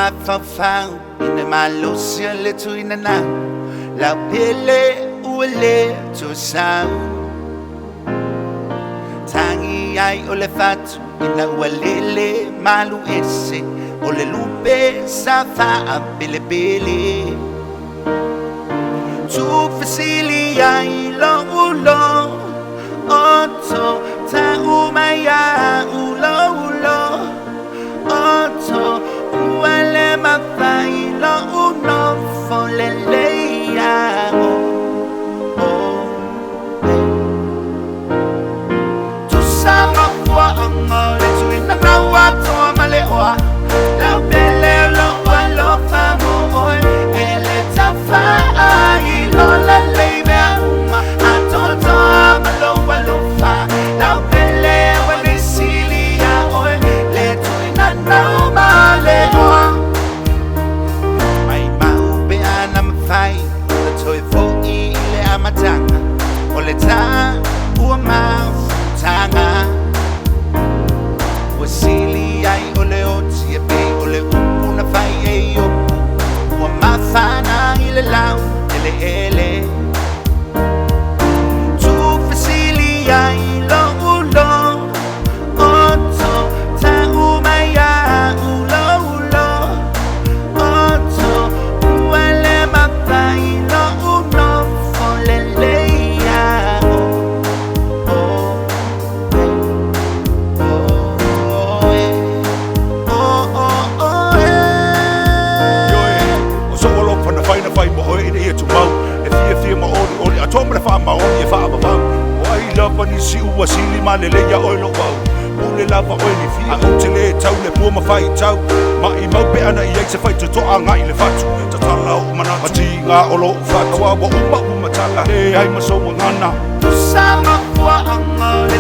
mafaufau ina malosi o le tuinanau lau pele ua le tosau. Tagi ai o le fatu ina ua lele malu ese o le lupe sa faapelepele. Tuufesili ai lou lo oto tau mai au lou lo oto ua le mafai lou nofo lelei ia oe. Tusa mafuaaga o le tuina nau atoa ma le oa lau pele o lou alofa mo oe e le taufaailoa lelei mea uma atoatoa ma lou alofa lau pele ua le sili ia oe le tuina nau ma le oa. Mai mau pe ana mafai ona toe fo'i i le amataga o le tā ua mafutaga. Ua sili ai o le oti e pei o le upu na fai e Iopu ua mafana i le lau eleele. Tuufesili ai lou lo oto tau mai au lou lo oto ua le mafai lou nofo lelei ia oe. Oe, oe, oe. Ioe, o sou alofa na fai na fai mo oe ina ia tumau. E fiafia ma olioli, atoa ma le faamaoni e faavavau. O ai lava nisi ua sili ma lelei iā oe lou au. Pule lava oe i le fia, ou te lē tau le pua ma faitau. Maʻimau pe ana i ai se faitotoa agai i le fatu. Tatala ou manatu, ma tiga o lou fatu. Aua ua uma uma matala, leai ma sou gagana. Tusa mafuaaga o le